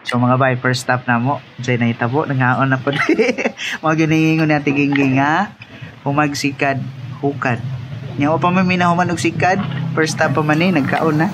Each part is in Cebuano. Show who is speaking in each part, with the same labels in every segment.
Speaker 1: So mga bay, first stop na mo. Diyan na itabo, nangaon na po. Mga giningingon ni Ate Gingging ha. Humagsikad, hukad. Nya wa pa man minahuman og sikad. First stop pa man eh, nagkaon na.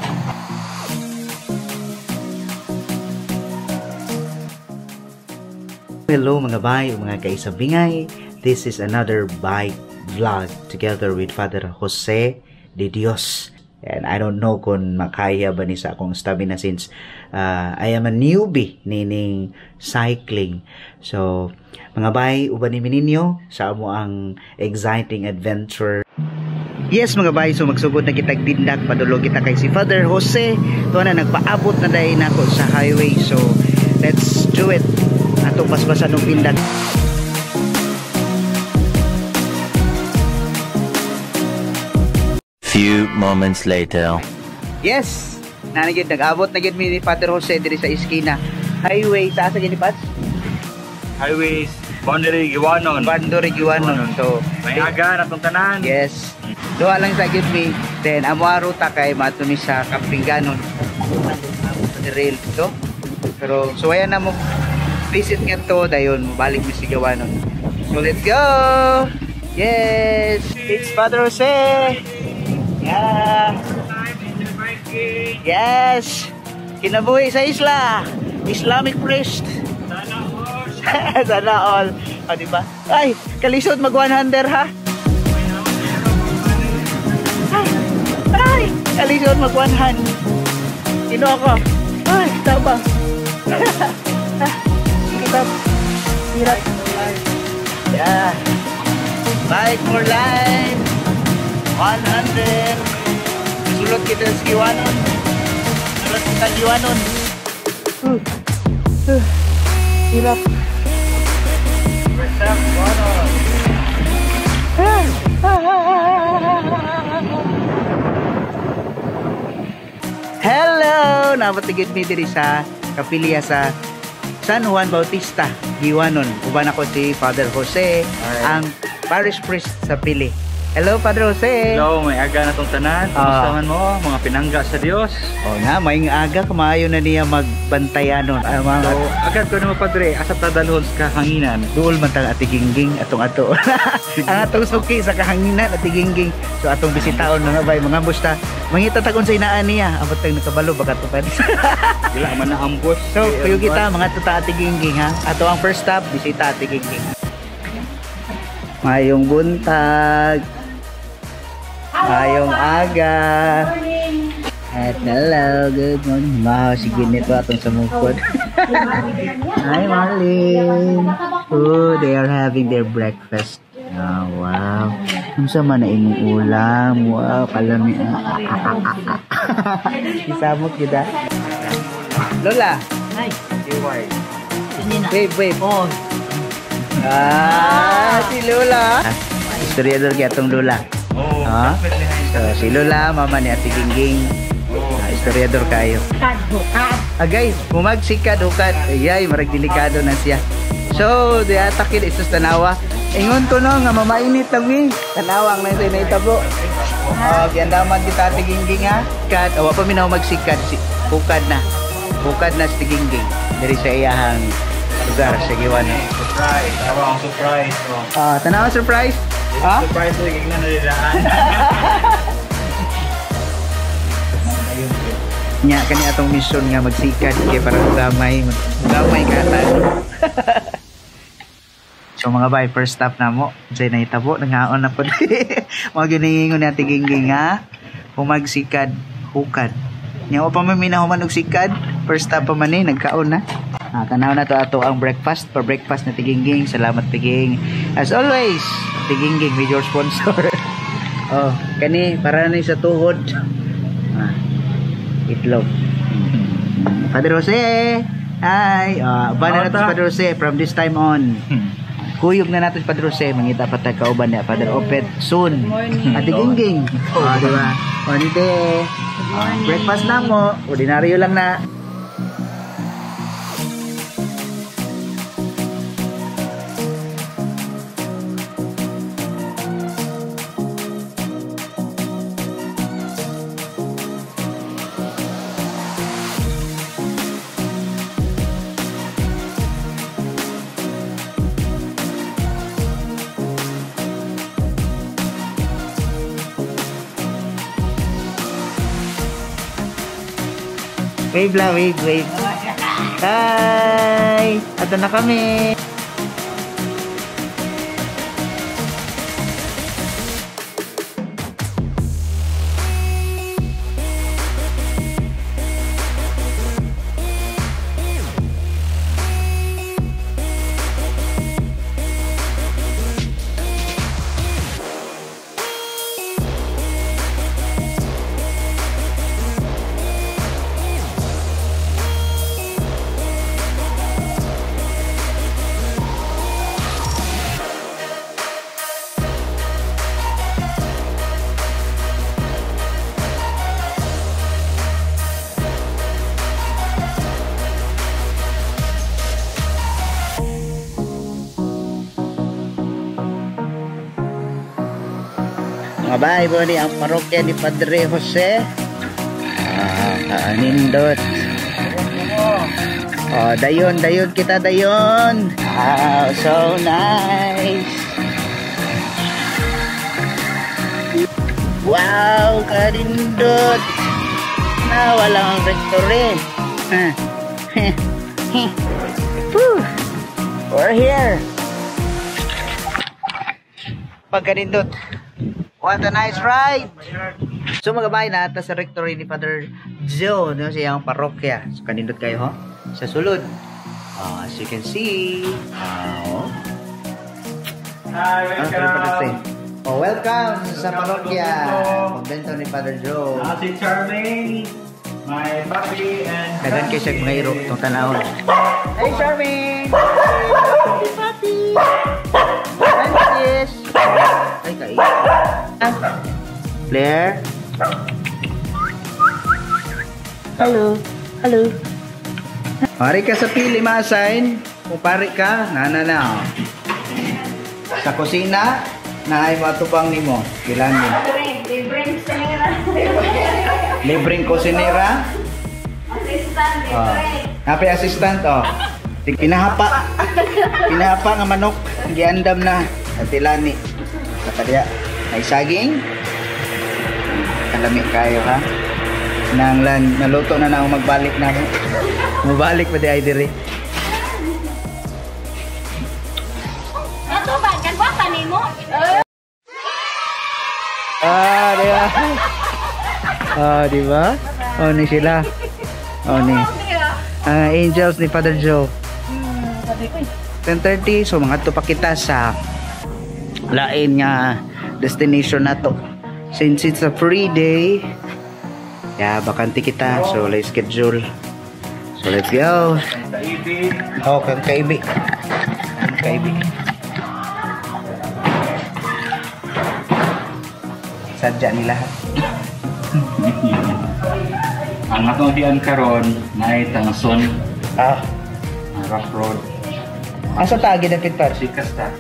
Speaker 1: Hello mga bay, mga kaisabingay. This is another bike vlog together with Father Jose de Dios. And I don't know kung makaya ba ni sa akong stamina since I am a newbie nining cycling. So, mga bay, uban ni ninyo sa amo ang exciting adventure. Yes mga bay, so magsugod na kitag dindak, padulog kita kay si Father Jose. Tuwa na nagpaabot na dahil nako sa highway. So, let's do it. Atong paspasan ng pindak.
Speaker 2: Few moments later.
Speaker 1: Yes! Nanagid, nag-abot na gid mi ni Father Jose diri sa iskina. Highway, sa asa gid ni Pats?
Speaker 3: Highways, boundary, Giwanon.
Speaker 1: Boundary Giwanon. So,
Speaker 3: may aga na itong tanan.
Speaker 1: Yes. Duha lang sa gid mi. Then, amo ruta kay maadto mi sa Kampinganon. Sa rail to. Pero, so ayan na mo visit nga to, dayon mobalik mi sa Giwanon. So, let's go! Yes! It's Father Jose! Yeah. Yes. Kinabuhi sa isla. Islamic priest.
Speaker 3: Sana all.
Speaker 1: Sana all. O, di ba? Ay, kalisod mag 100 ha. Ay, ay, kalisod mag 100. Kino ako. Ay, taba. Kita. Hirap. Yeah. Bike for life. 100. Sulot kita sa Giwanon. Sulot kita Giwanon. Hirap.
Speaker 3: First stop, Giwanon.
Speaker 1: Hello! Napatigid mi diri sa kapilya sa San Juan Bautista, Giwanon. Uban ako si Father Jose, ang parish priest sa Pili. Hello, Father Jose.
Speaker 3: Hello, may aga na tong tanan. Kumusta man mo, mga pinangga sa Dios?
Speaker 1: Oh na, may aga kamayo na niya magbantayanon. Ay, mga
Speaker 3: so, agad ko naman padre, asa tadalhon sa kahanginan.
Speaker 1: Duol man tang Ate Gingging atong ato. Ang atong suki sa kahanginan Ate Gingging. So atong bisitaon mga bay, mga busta. Mangita tagon sa inaan niya. Abot tang nakabalo baka to pa.
Speaker 3: Dila man na ambos.
Speaker 1: So, kuyo kita mga tuta Ate Gingging ha. Ato ang first stop, bisita Ate Gingging. Mayong buntag. Mayong aga. At hello, good morning. Wow, sige nito atong sumukod. Hi, Marlene. Oh, they are having their breakfast. Oh, wow. Unsa man na imong ulam? Wow, kalami. Isamot kita. Lola.
Speaker 4: Hi.
Speaker 1: Wait, wait.
Speaker 4: Oh.
Speaker 1: Ah, si Lola. Istoryador kaya atong Lola.
Speaker 3: Oh,
Speaker 1: ah? So, si Lola, mama ni Ate Gingging. Istoryador kayo. Agay, bumagsikad hukad. Ayay, marag delikado na siya. So, di atakil isus tanawa. Ingon ko no, nga mamainit lang mi. Tanawang na ito, naitabo. Oh, giandaman kita Ate Gingging ha. Kad, awa pa minaw magsikad. Hukad na. Hukad na si Gingging. Diri sa iyahang lugar sa Giwanon.
Speaker 3: Surprise! Tanawa ang surprise.
Speaker 1: Oh. Tanawa surprise? Ha?
Speaker 3: Surprise na gignan na nilaan.
Speaker 1: Nya kani atong mission nga magsikat kay para gamay, gamay ka ta. So mga bay, first stop na mo. Diyan na itabo, nangaon na po. Mga giningingon ni Ate Gingging ha. Humagsikad, hukad. Nya wa pa man minahuman og sikad. First stop pa man eh, nagkaon na. Ah, tanaw na to ato ang breakfast. For breakfast na Gingging. Salamat Gingging. As always, Gingging major sponsor. Oh, kani para na sa tuhod. Ah, itlog. Father Jose. Hi. Uban na nato si Father Jose from this time on. Kuyog na nato si Father Jose, mangita pa ta kauban niya Father Opet soon. Ate Gingging. Oh, di ba? Oh, nite. Breakfast na mo. Ordinaryo lang na. Wave lang, wave, wave. Hi! Ato na kami. Mga bay, ni ang parokya ni Padre Jose. Ah, nindot. Oh, dayon, dayon kita, dayon. Wow, so nice. Wow, kanindot. Na wala ang rectory. We're here. Pagkanindot. What a nice ride! So mga bay, naata sa rectory ni Father Joe, no, sa iyang parokya. So kanindot kayo, ho? Sa sulod. As you can see. Oh.
Speaker 3: Hi, welcome.
Speaker 1: Oh, welcome sa parokya. Kumbento ni Father Joe.
Speaker 3: Si Charmaine, my papi, and
Speaker 1: Dagan kayo siya mga iro itong tanawon. Hey, Charmaine! Papi, papi! Francis! Ay, kai. Blair? Hello. Hello. Pari ka sa pili, ma-assign. Kung pari ka, nana na. Oh. Sa kusina, na ay matubang nimo. Kilan mo.
Speaker 4: Libreng kusinera.
Speaker 1: Libreng kusinera?
Speaker 4: Assistant, libre.
Speaker 1: Happy assistant, oh. Pinahapa. Pinahapa nga manok. Giandam na. Atilani. Sa kadiya. Ay saging. Kalami kayo, ha? Nang lan, naluto na na ako, magbalik na ako. Mabalik pa di ay diri.
Speaker 4: Ato ba? Kagwapa ni mo?
Speaker 1: Ah, di ba? Ah, di ba? Oh, ni sila. Oh, ni. Angels ni Father Joe. 10:30, so mga pa kita sa lain nga destination na to. Since it's a free day, yeah, bakante kita. So, let's schedule. So, let's go. Oh, kang kaibi. Kang kaibi. Sadya nila.
Speaker 3: Ang atong dian karon naay Tangson,
Speaker 1: Ah,
Speaker 3: ang rough road.
Speaker 1: asa tagi dapit par?
Speaker 3: Sikas ta.